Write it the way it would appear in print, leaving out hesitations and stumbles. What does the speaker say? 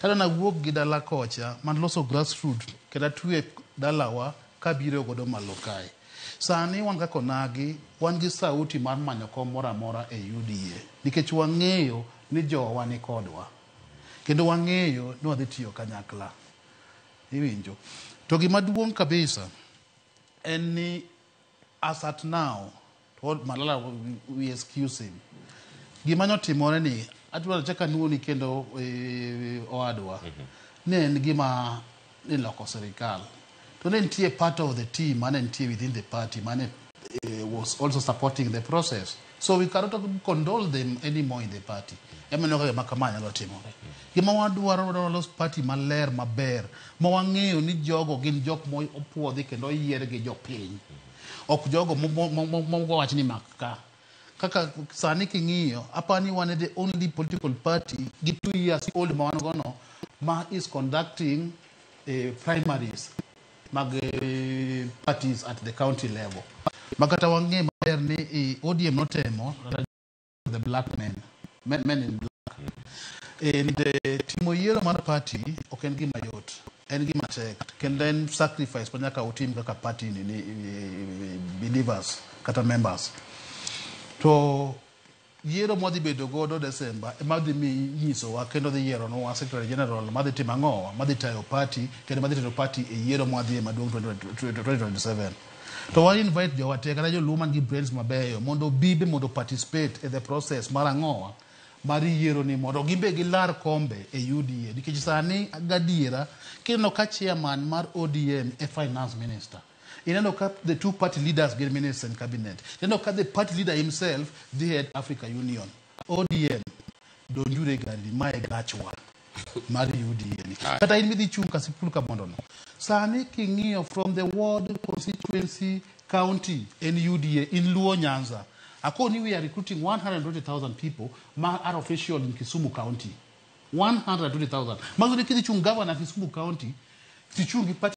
Kata nawuok gi dala kocha man loso grassroot kendo atwe dalawa kabiro godo malo kae. Sani wan kaka onagi wan gi sauti mar manyo kom moro amora e UDA nikech wang'eyo ni jowa ni kodwa kendo wang'eyo ni wadhi tiyo kanyakla. Iwinjo? To gima duong' kabisa en ni as at now, to Malala we excuse him. Gima notimore ni adwaro chaka nuoni kendo owadwa ne en gima niloko sirikal to ne nitie part of the team mane nitie within the party mane was also supporting the process, so we cannot condole them anymore in the party. Ema kaka gima kama nyalo timore. Gima wadwaro, wadwaro los party maler maber ma wang'eyo ni jogo gin jok mopuodhi kendo oyier gi jopiny, ok jogo mowach ni mak ka kaka sani. King'iyo, apani wan e the only political party gi 2 years old ma wan gono ma is conducting primaries mag parties at the county level, ma kata wang'e maber ni ODM notemo the black men, men, men in black. And timo yiero mar party ok en gima yot, en gima tek kendo en sacrifice ma nyaka utim kaka party ni believers kata members. To yiero mwadhi bedo godo December ema dhi mi nyisowa kendo dhi yieronwa secretary general madhi timo ang'owa, madhi tayo party kendo madhi tero party e yiero mwadhiye maduong' 2027. To wa invite jowa te kata joluo man gi brains mabeyo mondo obi be mondo participate e the process mar ang'owa mar yiero ni mondo gin be gilar kombe e UDA, nikech sani gadiera kineno ka chairman mar ODM e finance minister, ineno ka the two party leaders gin ministers in cabinet, ineno ka the party leader himself dhi head Africa Union. ODM donjure gari mae gachwa mar UDA ni. Kata in midhi chung' Kasipul Kabondo no sani king'iyo from the ward, constituency, county en UDA in Luo Nyanza. Akoni we are recruiting 120,000 people ma are official in Kisumu County, 120,000. Mago ni kidhi chung' governor Kisumu County tichung' gi party.